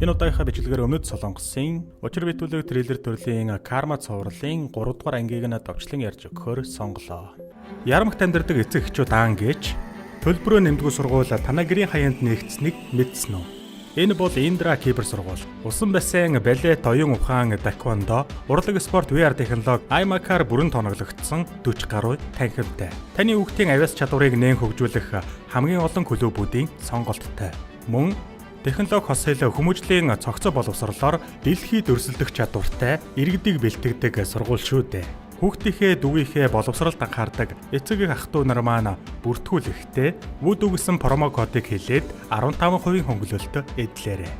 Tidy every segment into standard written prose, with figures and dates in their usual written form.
Энэ удаагийнхаа бичлэгээр өмнөд Солонгосын учир битүүлэг триллер төрлийн Карма цувралын 3 дугаар ангийг нь товчлон ярьж өгөхөөр сонголоо. Ярамагт амьдардаг эцэг эхчүүд аан гэж төлбөрөө нэмдгүү сургууль Танагрын хаяанд нэгдсэнийг мэдсэн үү? Энэ бол Индра кибер сургууль. Усан бассейн, балет, оюун ухаан, таеквондо, урлаг спорт, VR технологи, iMac-аар бүрэн тоноглогдсон 40 гаруй танхимтай. Таны хүүхдийн авиас чадварыг нээн хөгжүүлэх хамгийн олон клубүүдийн сонголттой. Мөн технологи хос хэл хүмүүжлийн цогцоо боловсролоор дэлхийд өрсөлдөх чадвартай иргэдийг бэлтгэдэг сургууль шүү дээ. Хүүхдийнхээ дүүгийнхээ боловсролд анхаардаг эцэг ах トゥ нар маань бүртгүүлэхдээ Вүд үгсэн промо кодыг хэлээд 15% хөнгөлөлт эдлээрэй.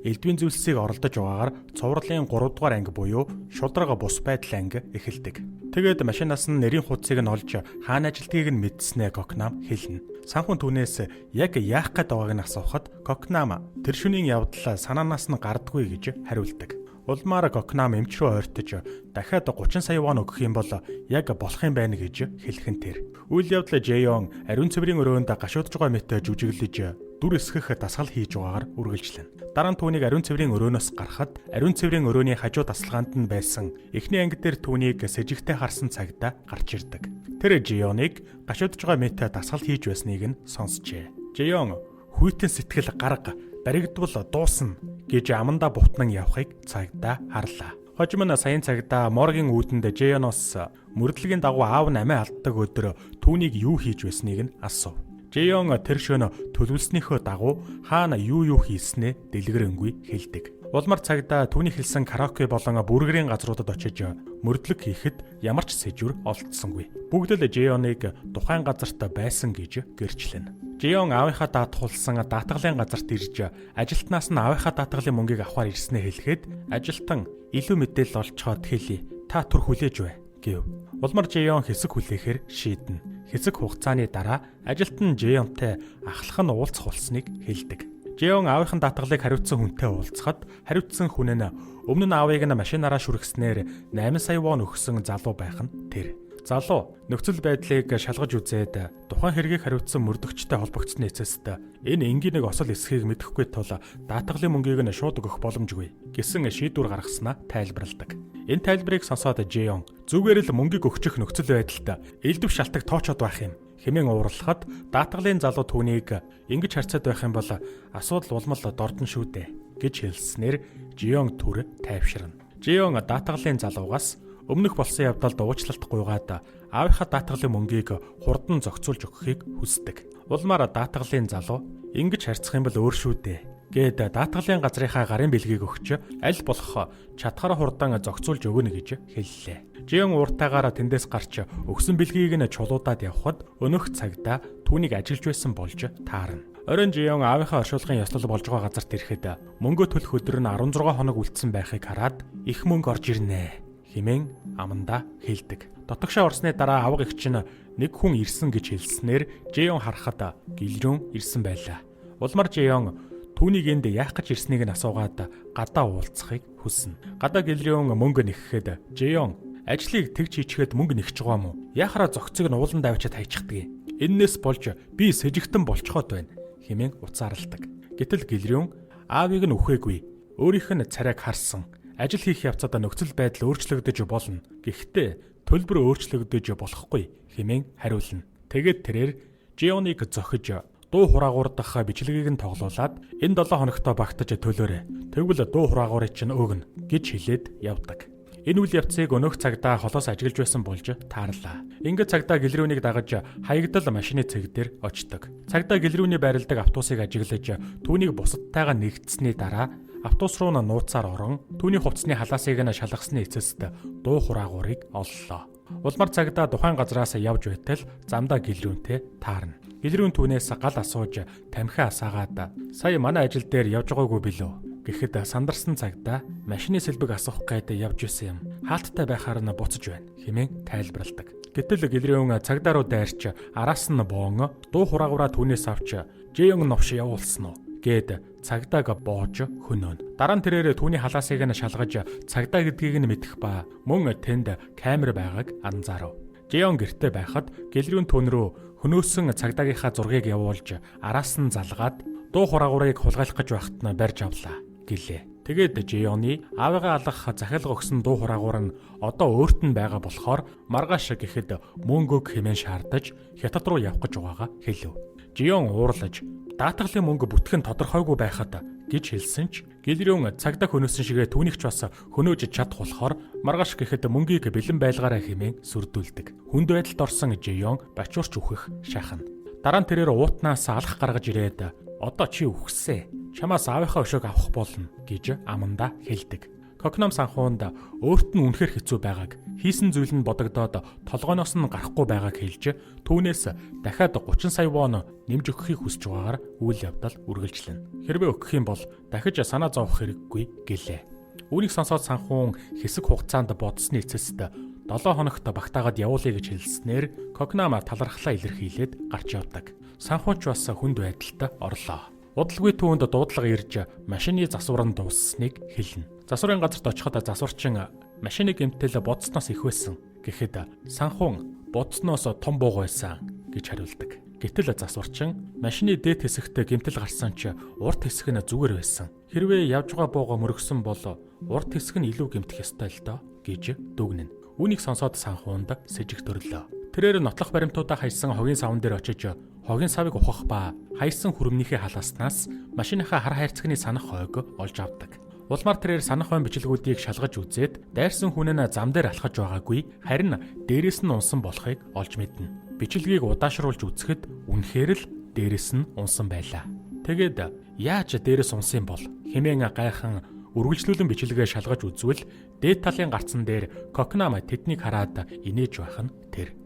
Элдвийн зүйлсийг оролдож байгаагаар цувралын 3 дугаар анги буюу шударга бус байдал анги эхэлдэг. Тэгээд машинаас нь нэрийн хуудсыг нь олж хаана ажилтгийг нь мэдснээ Кокнам хэлнэ. Санхун түүнээс яг яах гээд байгааг нь асуухад Кокнам тэр шөнийн явдал санаанаас нь гардаггүй гэж хариулдаг. Улмаар Кокнам эмч рүү ойртож дахиад 30 сая вон өгөх юм бол яг болох юм байна гэж хэлэх нь тэр. Үйл явдал Жэйон ариун цэврийн өрөөнд гашуудж байгаа мэт жүжиглэж дүр эсгэх дасгал хийж байгаагаар үргэлжлэнэ. Дараа нь түүнийг ариун цэврийн өрөөнөөс гаргахад ариун цэврийн өрөөний хажуу тасалгаанд нь байсан эхний анги дээр түүнийг сэжигтэй харсан цагдаа гарч ирдэг. Тэр Жионыг гашуудж байгаа мэт дасгал хийж байсныг нь сонсчээ. Жион хүйтэн сэтгэл гарга баригдвал дуусна гэж амандаа бутнан явахыг цагдаа харлаа. Хожим нь саяын цагдаа моргийн үүдэнд Жионоос мөрдлөгийн дагуу аав нь амиа алддаг өдөр түүнийг юу хийж байсныг нь асуув. Жион тэр шөнө төлөвлөснийхөө дагуу хаана юу юу хийснээ дэлгэрэнгүй хэлдэг. Улмар цагдаа түүний хэлсэн караоке болон бүргэрийн газруудад очиж мөрдлөг хийхэд ямар ч сэжүр олдсонгүй. Бүгд л Жионыг тухайн газарт байсан гэж гэрчлэнэ. Жион аавынхаа даатгуулсан даатгалын газарт ирж ажилтнаас нь аавынхаа даатгалын мөнгийг авахар ирснээ хэлэхэд ажилтан илүү мэдээлэл олцоход хэлье. Та түр хүлээж бай гэв. Улмар Жион хэсэг хүлээхээр шийднэ. Хэсэг хугацааны дараа ажилтан Жионтой ахлах нь уулзах болсныг хэлдэг. Жион аавынхын даатгалыг хариуцсан хүнтэй уулзахад хариуцсан хүн нь өмнө нь аавыг нь машинаараа шүргснээр 8 сая вон өгсөн залуу байх нь тэр. Залуу нөхцөл байдлыг шалгаж үзээд тухайн хэргийг хариуцсан мөрдөгчтэй холбогдсны эцэст энэ энгийн нэг осол эсхийг мэдэхгүй тул даатгалын мөнгийг нь шууд өгөх боломжгүй гэсэн шийдвэр гаргаснаа тайлбарладаг. Энэ тайлбарыг сонсоод Жион зүгээр л мөнгийг өгчих нөхцөл байдалд элдв шалтаг тоочод байх юм хэмээн уурлахад даатгалын залуу түүнийг ингэж харьцаад байх юм бол асуудал улмал дордно шүү дээ гэж хэлснээр Жион түр тайвширна. Жион даатгалын залуугаас өмнөх болсон явдалд уучлалт гуйгаад аавынхаа даатгалын мөнгийг хурдан зохицуулж өгөхийг хүсдэг. Улмаар даатгалын залуу ингэж харьцах юм бол өөр шүү дээ гээд даатгалын газрынхаа гарын бэлгийг өгч аль болох чадхаараа хурдан зохицуулж өгнө гэж хэллээ. Жион ууртайгаараа тэндээс гарч өгсөн бэлгийг нь чулуудаад явхад өнөөх цагдаа түүнийг ажиллаж байсан болж таарна. Оройн Жион аавынхаа оршуулгын ёслол болж байгаа газарт ирэхэд мөнгө төлөх өдөр нь 16 хоног үлдсэн байхыг хараад их мөнгө орж ирнэ хэмээн амандаа хэлдэг. Дотогшоо орсны дараа авга эгч нь нэг хүн ирсэн гэж хэлснээр Жион харахад гэлрүүн ирсэн байлаа. Улмар Жион түүнийг энд яах гэж ирснийг нь асуугаад гадаа уулзахыг хүснэ. Гадаа гэлрүүн мөнгө нэхэхэд Жион ажлыг тэгж хийчихэд мөнгө нэгч байгаа юм уу? Яхаараа зөгцөг нь ууланд авчиад хайчихдаг. Эннээс болж би сэжигтэн болцоход байна хэмээн уцаарладаг. Гэтэл гэлрүүн аавыг нь үхээгүй. Өөрийнх нь царайг харсан. Ажил хийх явцад нөхцөл байдал өөрчлөгдөж болно. Гэхдээ төлбөр өөрчлөгдөж болохгүй хэмээн хариулна. Тэгээд тэрээр Жионыг зохиж дуу хураагуур дах бичлэгийг нь тоглуулад энэ 7 хоногтоо багтаж төлөөрэй. Тэгвэл дуу хураагуурыг чинь өгнө гэж хэлээд явдаг. Энэ үйл явцыг өнөөх цагдаа холоос ажиглаж байсан болж таарлаа. Ингээд цагдаа гэлрүүнийг дагаж хаягдал машины цэг дээр очдог. Цагдаа гэлрүүний байрладаг автобусыг ажиглаж түүнийг бусадтайгаа нэгдсэний дараа автобус руу нууцаар орон түүний хувцсны халаасыг нь шалгасны эцэст дуу хураагуурыг оллоо. Улмар цагдаа тухайн газраас явж байтал замдаа гэлрүүнтэй таарна. Гэлрүүн түүнээс гал асууж тамхи асаагаад сая манай ажил дээр явж байгаагүй билүү гэхэд сандарсан цагдаа машины сэлбэг асуух гээд явж исэн юм. Хаалттай байхаар нь буцаж байна хэмээн тайлбарладаг. Гэтэл гэлрүүн цагдаа руу дайрч араас нь боон дуу хураагаараа түүнээс авч Жэйон новш явуулсан уу гээд цагдааг боож хөнөөнө. Дараа нь тэрээр түүний халаасыг нь шалгаж цагдаа гэдгийг нь мэдэх ба мөн тэнд камер байгааг анзаарав. Жион гэрте байхад Гэлрүүн түүн рүү хөнөөсөн цагдаагийнхаа зургийг явуулж араас нь залгаад дуу хураагуурыг хулгайлах гэж байхад нь барьж авлаа гэлээ. Тэгээд Жионы аавыгаа алах захиалга өгсөн дуу хураагуур нь одоо өөрт нь байгаа болохоор маргааш гэхэд мөнгөг хэмээн шаардаж хятад руу явах гэж байгаагаа хэлв. Жион уурлаж даатгалын мөнгө бүтгэн тодорхойгүй байхад гэж хэлсэн ч Гэлрүүн цагдаа хөнөөсөн шигээ түүнийг ч бас хөнөөж чадах болохоор маргааш гэхэд мөнгийг бэлэн байлгаарай хэмээн сүрдүүлдэг. Хүнд байдалд орсон Жион бачуурч үхэх шахна. Дараа нь тэрээр уутнаас алах гаргаж ирээд одоо чи үхсээ. Чамаас аавынхаа өшөөг авах болно гэж амандаа хэлдэг. Кокном санхуунд өөрт нь үнэхээр хэцүү байгааг, хийсэн зүйл нь бодогдоод толгойноос нь гарахгүй байгааг хэлж түүнээс дахиад 30 сая вон нэмж өгөхийг хүсэж байгаагаар үйл явдал үргэлжлэнэ. Хэрвээ өгөх юм бол дахиж санаа зовох хэрэггүй гэлээ. Үүнийг сонсоод санхуун хэсэг хугацаанд бодсны эцэст 7 хоногт багтаагаад явуулъя гэж хэлснээр Кокнама талархлаа илэрхийлээд гарч явдаг. Санхуун ч бас хүнд байдалд орлоо. Удалгүй түүнд дуудлага ирж машины засвар нь дууссаныг хэлнэ. Засварын газарт очиход засварчин машины гэмтэл бодсноос их байсан гэхэд санхуун бодсноос том бууг байсан гэж хариулдаг. Гэтэл засварчин машины дээд хэсэгт гэмтэл гарсан ч урд хэсэг нь зүгээр байсан. Хэрвээ явж байгаа бууга мөргсөн бол урд хэсэг нь илүү гэмтэх ёстой л доо гэж дүгнэнэ. Үүнийг сонсоод санхуунд сэжиг төрлөө. Тэрээр нотлох баримтуудаа хайсан хогийн савн дээр очиж хогийн савыг ухах ба хайсан хүрэмнийхээ халааснаас машиныхаа хар хайрцагны санах хойг олж авдаг. Улмаар тэрээр санах хойн бичлэгүүдийг шалгаж үзээд дайрсан хүн нь зам дээр алхаж байгаагүй харин дээрээс нь унсан болохыг олж мэднэ. Бичлэгийг удаашруулж үзэхэд үнэхээр л дээрээс нь унсан байлаа. Тэгээд яаж дээрээс унсан бол хэмээн гайхан үргэлжлүүлэн бичлэгээ шалгаж үзвэл дээд талын гарцан дээр Кокнама тэднийг хараад инээж байх нь тэр.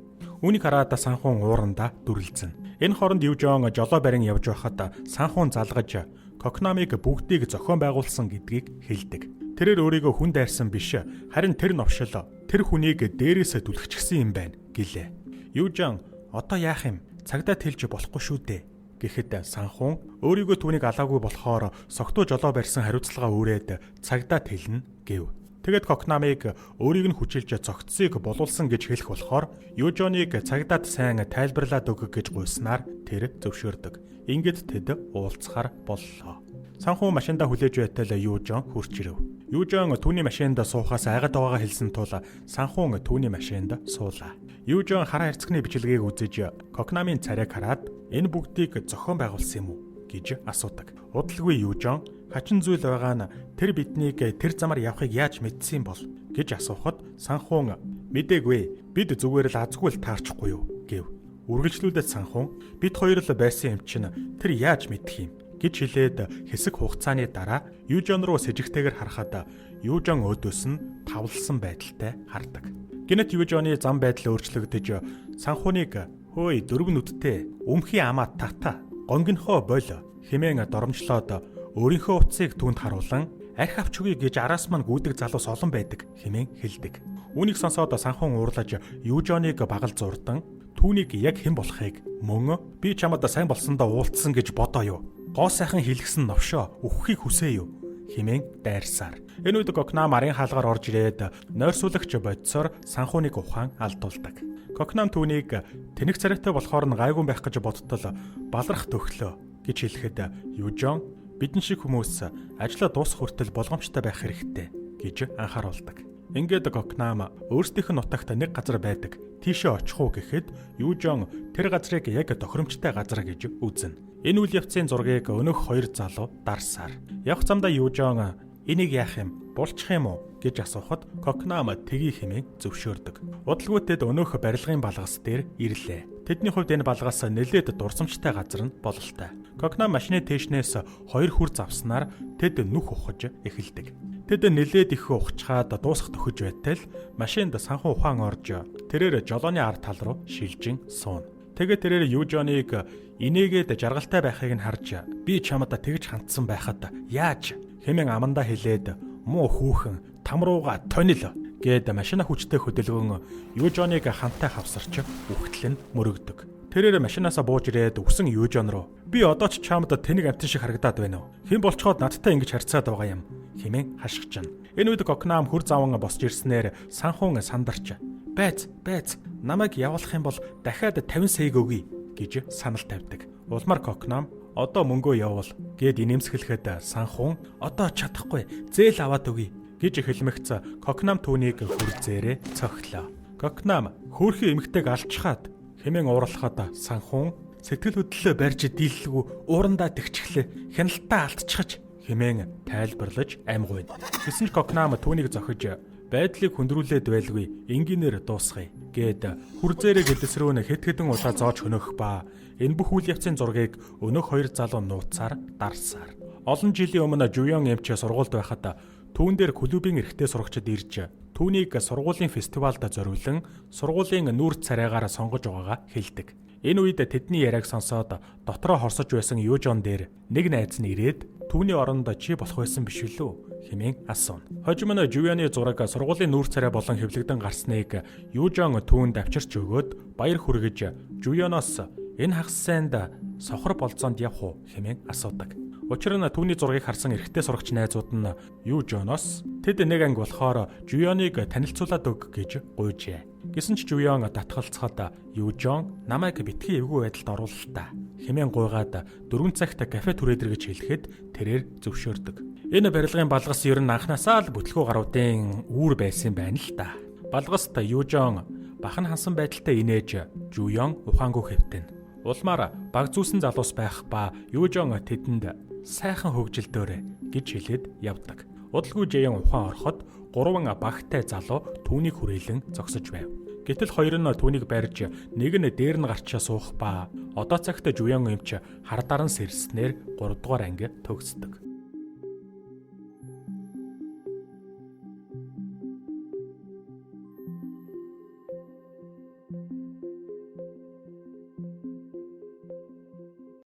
Үүнийг хараад санхуун уурандаа дүрлзэн. Энэ хооронд Южон жолоо барин явж байхад санхуун залгаж Кокнамыг бүгдийг зохион байгуулсан гэдгийг хэлдэг. Тэрээр өөрийгөө хүн дайрсан биш харин тэр новшил тэр хүнийг дээрээсээ түлхчихсэн юм байна гэлээ. Южон одоо яах юм? Цагдаа тэлж болохгүй шүү дээ гэхэд санхуун өөрийгөө түүнийг алаагүй болохоор согтуу жолоо барьсан хариуцлага үүрээд цагдаа тэлнэ гэв. Тэгээд Кокнамыг өөрийг нь хүчилж цогцсыг болуулсан гэж хэлэх болохоор Южоныг цагдаад сайн тайлбарлаад өг гэж гуйснаар тэр зөвшөөрдөг. Ингээд тэд уулзахар боллоо. Санхуун машиндаа хүлээж байтал Южон хурч ирэв. Южон түүний машинд суухаас айгаад байгаагаа хэлсэн тул Санхуун түүний машинд суулаа. Южон хар хайрцагны бичлэгийг үзэж Кокнамын царайг хараад энэ бүгдийг зохион байгуулсан юм уу гэж асуудаг. Удалгүй Южон хачин зүйл байгаа нь тэр биднийг тэр замаар явахыг яаж мэдсэн бол гэж асуухад Санхуун мэдээгүй бид зүгээр л азгүй л таарчихгүй юу гэв. Үргэлжлүүлээд Санхуун бид хоёр л байсан юм чинь тэр яаж мэдэх юм гэж хэлээд хэсэг хугацааны дараа Южон руу сэжигтэйгээр харахад Южон өөдөөс нь тавлсан байдалтай хардаг. Гинэт Южоны зам байдал өөрчлөгдөж Санхууныг хөөй дөрөв нүдтэй өмхий амаа тата гонгинхоо боль хэмээн доромжлоод өөрийнхөө утсыг түүнд харуулан арх авч өгье гэж араас мань гүйдэг залуус олон байдаг хэмээн хэлдэг. Үүнийг сонсоод Санхуун уурлаж Южоныг багал зурдан түүнийг яг хэн болохыг мөн би чамд сайн болсондоо уулзсан гэж бодоо юу. Гоо сайхан хэлгсэн новшоо үхэхийг хүсээ юу хэмээн дайрсаар. Энэ үед Кокнам арын хаалгаар орж ирээд нойрсуулагч бодисоор Санхууныг ухаан алдуулдаг. Кокнам түүнийг тэнэг царайтай болохоор нь гайгүй байх гэж бодтол баларх төхлөө гэж хэлэхэд Южон бидэн шиг хүмүүс ажлаа дуусах хүртэл болгоомжтой байх хэрэгтэй гэж анхааруулдаг. Ингээд Кокнам өөрсдийнх нь нутагт нэг газар байдаг. Тийшээ очих уу гэхэд Южон тэр газрыг яг тохиромжтой газар гэж үзнэ. Энэ үйл явцын зургийг өнөөх хоёр залуу дарсаар. Явх замдаа Южон энийг яах юм? Булчих юм уу гэж асуухад Кокнам тгий хэмээн зөвшөөрдөг. Удалгүй тэд өнөөх барилгын балгас дээр ирлээ. Тэдний хувьд энэ балгас нэлээд дурсамжтай газар нь бололтой. Кокнам машины тээшнээс хоёр хүр завснаар тэд нүх ухаж эхэлдэг. Тэд нэлээд их ухачхаад дуусах төхөж байтал машинд санхүү ухаан орж тэрээр жолооны ар тал руу шилжин сууна. Тэгээ тэрээр Южоныг инээгээд жаргалтай байхыг нь харж би чамд тэгж хандсан байхад яаж хэмээн амандаа хэлээд муу хүүхэн там руугаа тонил гээд машина хүчтэй хөдөлгөөн Южоныг хантай хавсарч үхтэл нь мөрөгдөг. Тэрээр машинаасаа бууж ирээд үсэн Южон руу би одоо ч чамд тэнэг амтан шиг харагдаад байна уу? Хэн болчхоод надтай ингэж харьцаад байгаа юм хэмээн хашгична. Энэ үед Кокнам хөр заван босч ирснээр санхуун сандарч байц байц Намайг явуулах юм бол дахиад 50 саяг өгье гэж санал тавьдаг. Улмаар Кокнам одоо мөнгөө явуул гэд инээмсэглэхэд Санхун одоо чадахгүй, зээл аваад өгье гэж хэлмэгц Кокнам түүнийг хүрзээрээ цохилоо. Кокнам хөөрхий эмэгтэйг алчхаад хэмээн уурлахад Санхун сэтгэл хөдлөлөө барьж дийлэлгүй уурандаа тэгчихлээ. Хяналтаа алдчихаж хэмээн тайлбарлаж амьгуйна. Гэсэн ч Кокнам түүнийг зохиж байдлыг хүндрүүлээд байлгүй, энгийнээр дуусгая гээд хүрзээрээ гэлс рүү нь хэд хэдэн удаа зоож хөнөөх ба энэ бүх үйл явцын зургийг өнөөх хоёр залуу нууцаар дарсаар. Олон жилийн өмнө Жуян эмч сургуульд байхад түүн дээр клубын эрхтэй сурагчид ирж түүнийг сургуулийн фестивалд зориулан сургуулийн нүүр царайгаар сонгож байгаагаа хэлдэг. Энэ үед тэдний яриаг сонсоод дотроо хорсож байсан Южон дээр нэг найз нь ирээд түүний оронд чи болох байсан биш үү хэмээн асууна. Хожим нь Жуяны зураг сургуулийн нүүр царай болон хэвлэгдэн гарсныг Южон түүнд авчирч өгөөд баяр хүргэж Жуяноос энэ хагас сайнд сохор болзоонд явах уу хэмээн асуудаг. Учир нь түүний зургийг харсан эрэгтэй сурагч найзууд нь Южоноос тэд нэг анги болохоор Жуяныг танилцуулаад өг гэж гуйжээ. Гэсэн ч Жуян татгалцахад Южон намайг битгий эвгүй байдалд оруулал та хэмээн гуйгаад 4 цагт кафе түрээд ир гэж хэлэхэд тэрээр зөвшөөрдөг. Энэ барилгын балгас ер нь анханасаа л бүтлгүү гаруудын үүр байсан байна л та. Балгаст Южон бахан хансан байдалтай инээж Жуян ухаангүй хэвтэнэ. Улмаар баг зүүсэн залуус байх ба Южон тэдэнд сайхан хөгжилдөөрэй гэж хэлээд явдаг. Удалгүй Жаян ухаан ороход гурван багтай залуу түүнийг хүрээлэн зогсож байв. Гэтэл хоёр нь түүнийг барьж нэг нь дээр нь гарчаа суух ба одоо цагт Жуян эмч хардаран сэрснээр 3 дугаар анги төгсдөг.